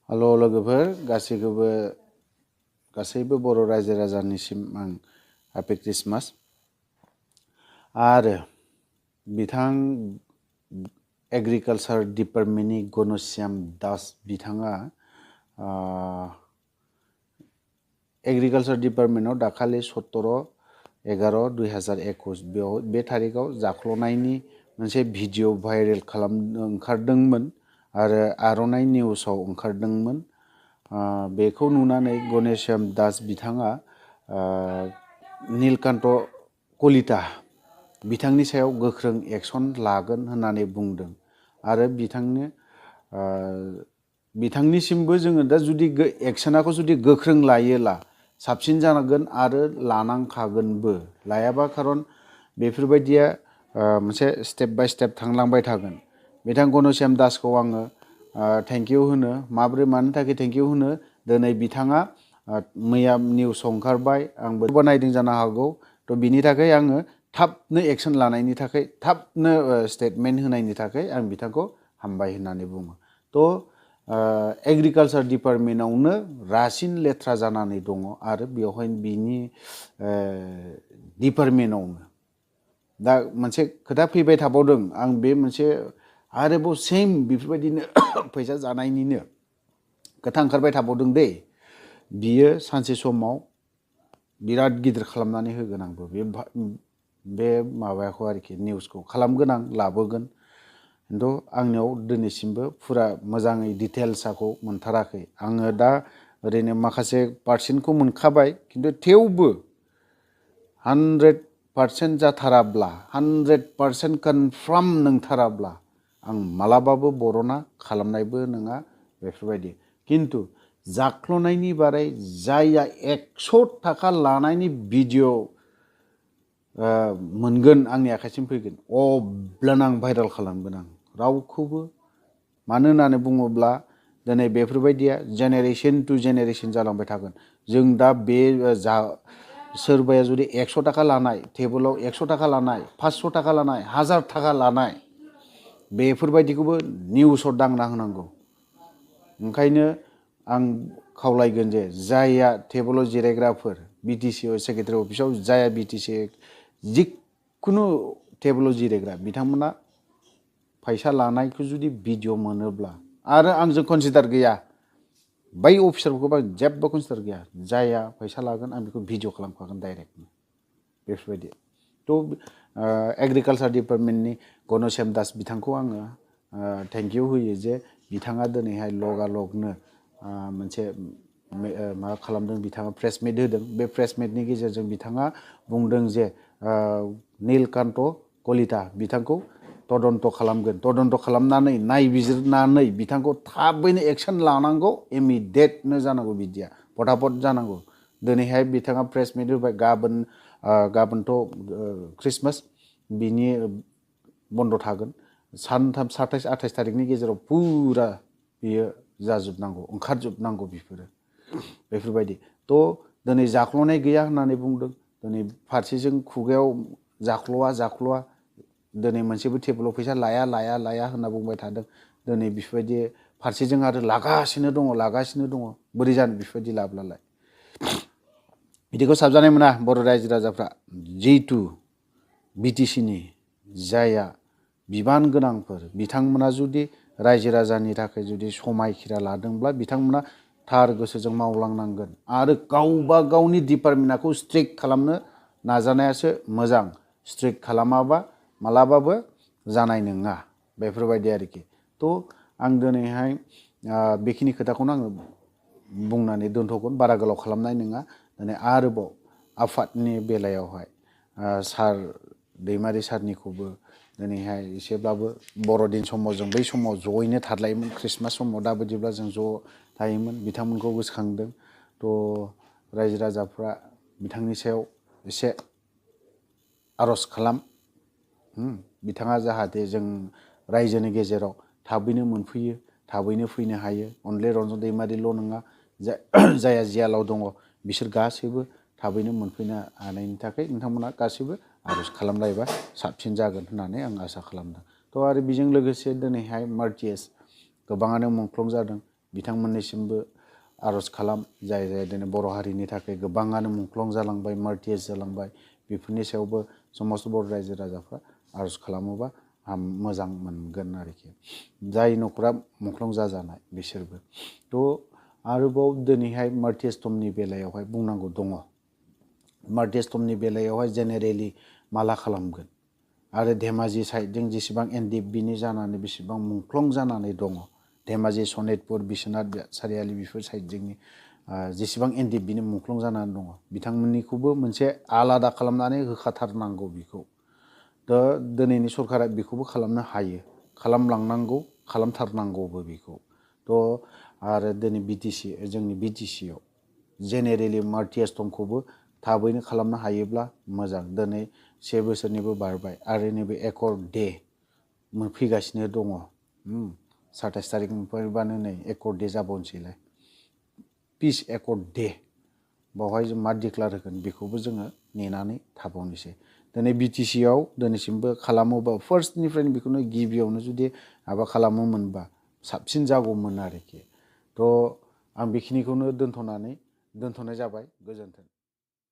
Hello लोगोफोर गासैबो बर' रायजो राजानिसिम आं हैप्पी क्रिसमास आरो बिथां एग्रिकालचार डिपार्टमेन्टनि घनश्याम दास बिथाङा एग्रिकालचार डिपार्टमेन्टआव दाखालि 17/11/2021 बेयाव बे थारिखआव जाख्ल'नायनि मोनसे भिडिअ भाइरेल ओंखारदोंमोन आरो आर'नाइ निउसाव ओंखारदोंमोन। बेखौ नुनानै घनश्याम दास बिथाङा नीलकान्त कलिता बिथांनि सायाव गोख्रों एक्सन लागोन होननानै बुंदों आरो बिथांनिसिमबो जोङो दा जुदि एक्सनखौ जुदि गोख्रों लायोला साबसिन जानांगोन आरो लानांखागोनबो। लायाबा खारन बेफोरबायदिया मोनसे स्टेप बाय स्टेप थांलांबाय थागोन। बिथां घनश्याम दासखौ आङो थेंकिउ होनो। मानो थाखाय थेंकिउ होनो? दिनै बिथाङा मैया निउस ओंखारबाय, आंबो नायदों जानो हागौ। थ' बिनि थाखाय आङो थाबनो एक्सन लानायनि थाखाय, थाबनो स्टेटमेन्ट होनायनि थाखाय आं बिथांखौ हामबाय होननानै बुङो। थ' एग्रिकालचार डिपार्टमेन्टआवनो रासिन लेथ्रा जानानै दङ आरो बेवहाय बिनि डिपार्टमेन्टआवनो दा मोनसे खोथा फैबाय थाबावदों। आं बे मोनसे आरोबाव सेम बेफोरबायदिनो फैसा जानायनिनो खोथा ओंखारबाय थाबावदों दे। बियो सानसे समाव बिराद गिदिर खालामनानै होगोन। आंबो बे माबाखौ आरोखि निउसखौ खालामगोन, आं लाबोगोन। खिन्थु आंनियाव दिनैसिमबो फुरा मोजाङै डिटेल्सखौ मोनथाराखै। आङो दा ओरैनो माखासे पार्सेन्टखौ मोनखाबाय, खिन्थु थेवबो 100% जाथाराब्ला, 100% कनफार्म नंथाराब्ला आं मालाबाबो बरना खालामनायबो नङा बेफोरबायदि। खिन्थु जाख्ल'नायनि बारै जायया 100 थाखा लानायनि भिडिअ मोनगोन, आंनि आखाइसिम फैगोन, अब्लानो आं भाइरेल खालामगोन। आं रावखौबो, मानो होननानै बुङोब्ला दिनै बेफोरबायदिया जेनेरेसन टु जेनेरेसन जालांबाय थागोन। जों दा बे सोरबाया जुदि 100 थाखा लानाय, टेबोलाव 100 थाखा लानाय, 500 थाखा लानाय, 1000 थाखा लानाय, बेफोरबायदिखौबो निउसाव दांना होनांगौ। ओंखायनो आं खावलायगोन जे जायया टेबोलाव जिरायग्राफोर, बिटिसि सेक्रेटारि अफिसाव जायहा बिटिसि जिखुनु टेबोलाव जिरायग्रा बिथांमोना फैसा लानायखौ जुदि भिडिअ मोनोब्ला, आरो आंजों कनसिडार गैया, बै अफिसारफोरखौबो आं जेबो कनसिडार गैया, जायहा फैसा लागोन आं बेखौ भिडिअ खालामखागोन डाइरेक्टनो बेफोरबायदि। थ' एग्रिकालचार डिपार्टमेन्टनि घनश्याम दास बिथांखौ आङो थेंकिउ होयो जे बिथाङा दिनैहाय लगालगनो मोनसे माबा खालामदों। बिथाङा प्रेस मिट होदों। बे प्रेस मिटनि गेजेरजों बिथाङा बुंदों जे नीलकान्त कलिता बिथांखौ तदन्त खालामगोन। तदन्त खालामनानै नायबिजिरनानै बिथांखौ थाबैनो एक्सन लानांगौ। इमिडियेटनो जानांगौ, बिदिया फटाफट जानांगौ। दिनैहाय बिथाङा प्रेस मिट होबाय। गाबोनथ' क्रिसमास, बिनि बन्द थागोन। 3, 27, 28 थारिखनि गेजेराव फुरा बियो जाजोबनांगौ, ओंखारजोबनांगौ बेफोरबायदि। थ' दिनै जाख्ल'नाय गैया होननानै बुंदों। दिनै फारसेजों खुगायाव जाख्ल'वा दिनै मोनसेबो टेबोलाव फैसा लाया होनना बुंबाय थादों। दिनै बेफोरबायदि फारसेजों आरो लागासिनो दङ। बोरै जानो बेफोरबायदि लाब्लालाय? बिदिखौ साबजानाय मोना बर' रायजो राजाफ्रा। जिहेतु बिटिसिनि जायहा बिबान गोनांफोर, बिथांमोना जुदि रायजो राजानि थाखाय जुदि समायखिरा लादोंब्ला बिथांमोना थार गोसोजों मावलांनांगोन आरो गावबा गावनि डिपार्टमेन्टखौ स्ट्रिक्ट खालामनो नाजानायासो मोजां। स्ट्रिक्ट खालामाबा मालाबाबो जानाय नङा बेफोरबायदि आरोखि। थ' आं दिनैहाय बेखिनि खोथाखौनो आङो बुंनानै दोनथ'गोन, बारा गोलाव खालामनाय नङा। दिनै आरोबाव आफादनि बेलायावहाय सार दैमारि सारनिखौबो दिनैहाय एसेब्लाबो बर'दिन समाव जों बै समाव जयैनो थादलायोमोन। क्रिसमास समाव दा बायदिब्ला जों ज' थायोमोन। बिथांमोनखौ गोसोखांदों। थ' रायजो राजाफ्रा बिथांनि सायाव एसे आर'ज खालाम। बिथाङा जाहाथे जों रायजोनि गेजेराव थाबैनो मोनफैयो, थाबैनो फैनो हायो। अनलि रन्जन दैमारिल' नङा, जायहा जियालाव दङ बिसोर गासैबो थाबैनो मोनफैनो हानायनि थाखाय नोंथांमोना गासैबो आर'ज खालामलायबा साबसिन जागोन होननानै आं आसा खालामदों। थ' आरो बेजों लोगोसे दिनैहाय मार्टिएस गोबाङानो मुंख्लं जादों। बिथांमोननिसिमबो आर'ज खालाम जाय जाय दिनै बर' हारिनि थाखाय गोबाङानो मुंख्लं जालांबाय मार्टियास जालांबाय बेफोरनि सायावबो समस्त बर' रायजो राजाफ्रा आर'ज खालामोबा मोजां मोनगोन आरोखि जाय न'खरा मुंख्लं जाजानाय बिसोरबो थ' आरोबाव दिनैहाय मार्टियास टमनि बेलायावहाय बुंनांगौ दङ मार्टियास टमनि बेलायावहाय जेनेरेलि माला खालामगोन आरो धेमाजि साइडजों जेसेबां एनडिएफबिनि जानानै बेसेबां मुंख्लं जानानै दङ धेमाजि सनितपुर बिश्वनाथ सारियालि बेफोर साइडजोंनि जेसेबां एनडिएफबिनि मुंख्लं जानानै दङ बिथांमोननिखौबो मोनसे आलादा खालामनानै होखाथारनांगौ बेखौ दा दिनैनि सरकारा बेखौबो खालामनो हायो खालामलांनांगौ खालामथारनांगौबो बेखौ थ' आरो दिनै बिटिसि जोंनि बिटिसियाव जेनेरेलि मार्टियास टमखौबो थाबैनो खालामनो हायोब्ला मोजां दिनै 1 बोसोरनिबो बारबाय आरो नैबे एकर्ड डे मोनफैगासिनो दङ 27 तारिख मोनफैबानो नै एकर्ड डे जाबावनोसैलाय पिस एकर्ड डे बावहाय जों मा डिक्लार होगोन बेखौबो जोङो नेनानै थाबावनोसै दिनै बिटिसियाव दिनैसिमबो खालामोबा फार्स्टनिफ्रायनो बेखौनो गिबियावनो जुदि माबा खालामोमोनबा साबसिन जागौमोन आरोखि थ' आं बेखिनिखौनो दोनथ'नाय जाबाय गोजोन्थों